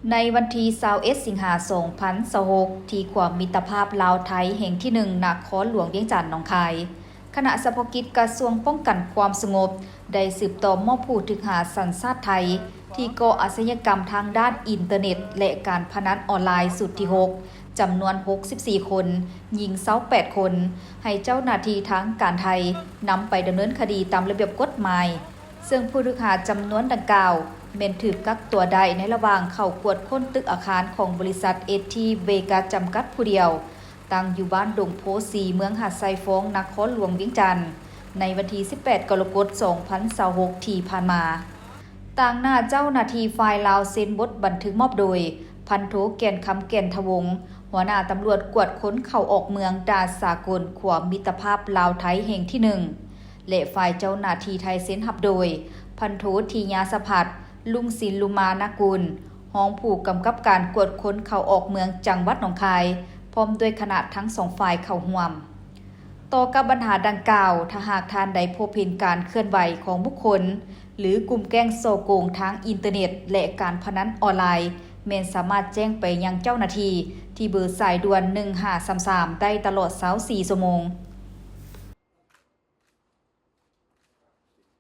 ໃນວັນທີຊາວເອັດ ສິງຫາ ສອງພັນຊາວຫົກ ທີ່ຂົວມິດຕະພາບລາວ-ໄທແຫ່ງທີໜຶ່ງ ນະຄອນຫຼວງວຽງຈັນ ໜອງຄາຍ, ຄະນະສະເພາະກິດກະຊວງປ້ອງກັນຄວາມສະຫງົບ ໄດ້ສືບຕໍ່ມອບຜູ້ຖືກຫາສັນຊາດໄທ ທີ່ກໍ່ອາຊະຍາກຳທາງດ້ານອິນເຕີເນັດ ແລະ ການພະນັນອອນລາຍຊຸດທີຫົກ ຈຳນວນຫົກສິບສີ່ຄົນ, ຍິງຊາວແປດຄົນ ໃຫ້ເຈົ້າໜ້າທີ່ທາງການໄທນຳໄປດຳເນີນຄະດີຕາມລະບຽບກົດໝາຍ. ເຊິ່ງຜູ້ຖືກຫາຈຳນວນດັ່ງກ່າວ ແມ່ນຖືກກັກຕົວໄດ້ໃນລະຫວ່າງເຂົ້າກວດຄົ້ນຕຶກອາຄານຂອງບໍລິສັດ ເອສທີ ເວກັສ ຈຳກັດຜູ້ດຽວ, ຕັ້ງຢູ່ບ້ານດົງໂພສີ ເມືອງຫາດຊາຍຟອງ ນະຄອນຫຼວງວຽງຈັນ ໃນວັນທີສິບແປດ ກໍລະກົດ ສອງພັນຊາວຫົກ ທີ່ຜ່ານມາ. ຕາງໜ້າເຈົ້າໜ້າທີ່ຝ່າຍລາວເຊັນບົດບັນທຶກມອບໂດຍ ພັນໂທ ແກ່ນຄຳ ແກ່ນທະວົງ ຫົວໜ້າຕຳຫຼວດກວດຄົນເຂົ້າອອກເມືອງດ່ານສາກົນຂົວມິດຕະພາບລາວ-ໄທແຫ່ງທີໜຶ່ງ ແລະ ຝ່າຍເຈົ້າໜ້າທີ່ໄທເຊັນຮັບໂດຍ ພັນໂທ ທີຍາສະພັດ ລຸງສິນລຸມານະກຸນ ຮອງຜູ້ກຳກັບການກວດຄົນເຂົ້າອອກເມືອງຈັງຫວັດໜອງຄາຍ ພ້ອມດ້ວຍຄະນະທັງສອງຝ່າຍເຂົ້າຮ່ວມ. ຕໍ່ກັບບັນຫາດັ່ງກ່າວ, ຖ້າຫາກທ່ານໃດພົບເຫັນການເຄື່ອນໄຫວຂອງບຸກຄົນ ຫຼື ກຸ່ມແກ້ງສໍ້ໂກງທາງອິນເຕີເນັດ ແລະ ການພະນັນອອນລາຍ, ແມ່ນສາມາດແຈ້ງໄປຍັງເຈົ້າໜ້າທີ່ ທີ່ເບີສາຍດ່ວນ ໜຶ່ງຫ້າສາມສາມ ໄດ້ຕະຫຼອດ ຊາວສີ່ຊົ່ວໂມງ.